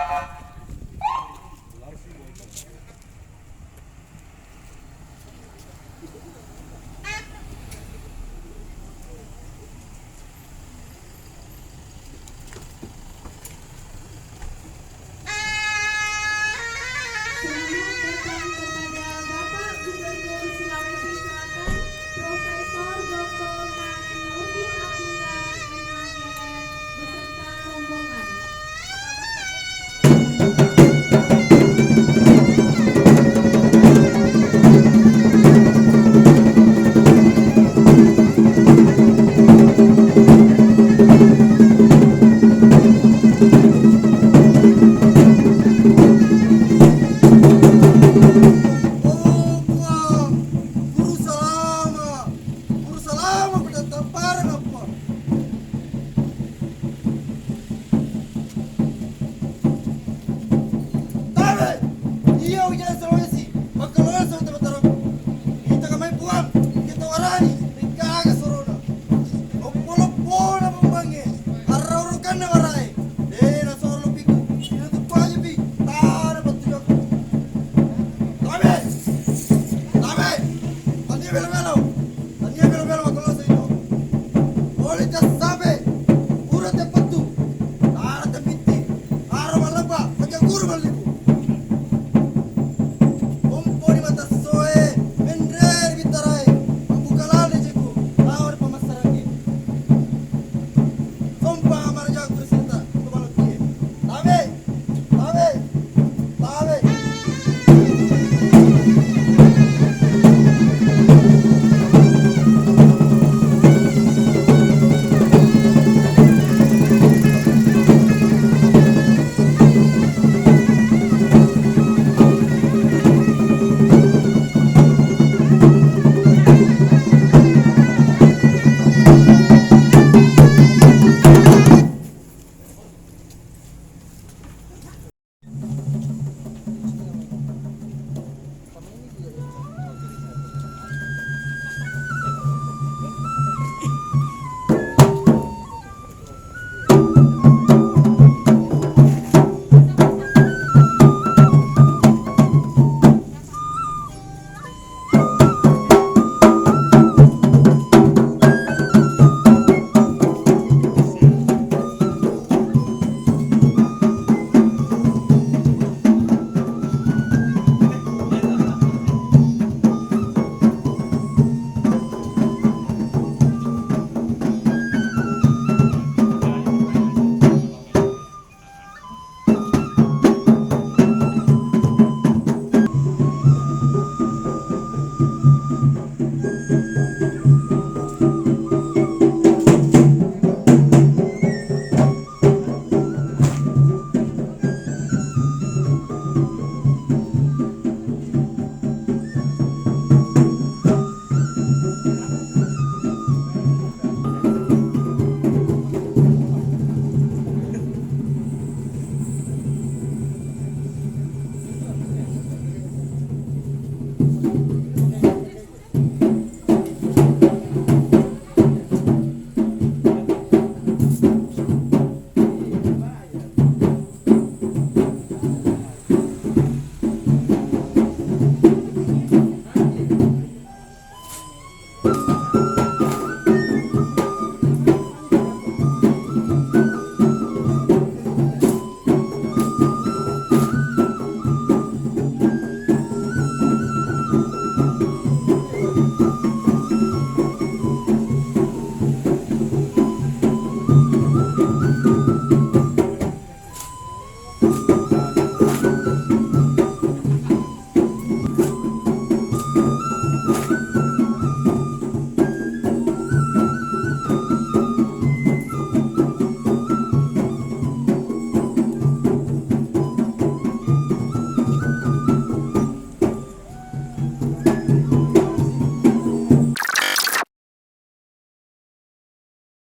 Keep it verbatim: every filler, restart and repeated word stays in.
Selamat datang kepada Bapak Gubernur Sulawesi Selatan, Profesor Doktor Made Nurdin Abdullah, M A, M J M, beserta rombongan. Guru Salama, Guru Salama, kudattamparang apa? Tabe! Ia ujai Sulawesi, makkalolo Sulawesi Batara. Kita kamai Puang, kita warani, ikaga sorona. Loppo-loppona pambangnge, arraurukanna marae. Tena soro lopiku, ina tu pajapi, tana battujakku. Tabe! Tabe! Tania belo-belo!